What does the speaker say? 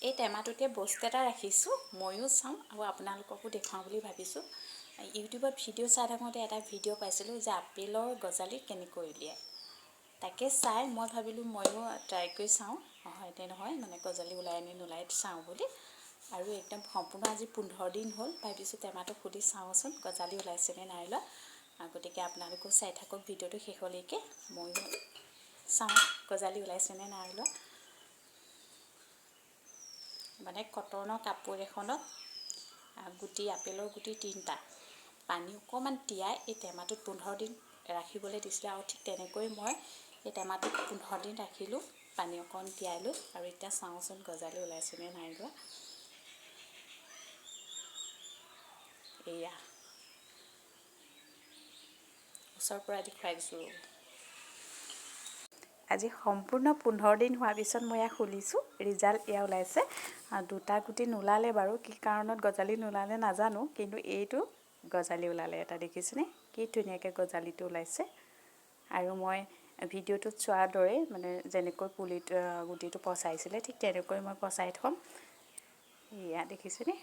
এই টেমাটোতে বস্তু এটা ৰাখিছোঁ, ময়ো চাওঁ আৰু আপোনালোককো দেখুৱাওঁ বুলি ভাবিছোঁ। ইউটিউবত ভিডিঅ' চাই থাকোঁতে এটা ভিডিঅ' পাইছিলোঁ যে আপেলৰ গজালি কেনেকৈ উলিয়ায়। তাকে চাই মই ভাবিলোঁ, ময়ো ট্ৰাই কৰি চাওঁ হয়নে নহয়, মানে গজালি ওলাই নে নোলায় চাওঁ বুলি। আৰু একদম সম্পূৰ্ণ আজি 15 দিন হ'ল। ভাবিছোঁ টেমাটো খুলি চাওঁচোন গজালি ওলাইছেনে নাই ওলোৱা। গতিকে আপোনালোকেও চাই থাকক ভিডিঅ'টো শেষলৈকে, ময়ো চাওঁ গজালি ওলাইছেনে নাই ওলোৱা। মানে কটনৰ কাপোৰ এখনত গুটি, আপেলৰ গুটি তিনিটা পানী অকণমান তিয়াই এই টেমাটোত 15 দিন ৰাখিবলৈ দিছিলে আৰু ঠিক তেনেকৈ মই এই টেমাটোত 15 দিন ৰাখিলোঁ পানী অকণ তিয়াই লৈ। আৰু এতিয়া চাওঁচোন গজালি ওলাইছেনে নাই ওলোৱা। এয়া ওচৰৰ পৰা দেখুৱাই দিছোঁ। আজি সম্পূৰ্ণ 15 দিন হোৱাৰ পিছত মই এয়া খুলিছোঁ, ৰিজাল্ট এয়া ওলাইছে। দুটা গুটি নোলালে বাৰু, কি কাৰণত গজালি নোলালে নাজানো, কিন্তু এইটো গজালি ওলালে এটা। দেখিছেনে কি ধুনীয়াকৈ গজালিটো ওলাইছে? আৰু মই ভিডিঅ'টোত চোৱাৰ দৰেই, মানে যেনেকৈ পুলিত গুটিটো পচাইছিলে, ঠিক তেনেকৈ মই পচাই থ'ম। এয়া দেখিছেনে?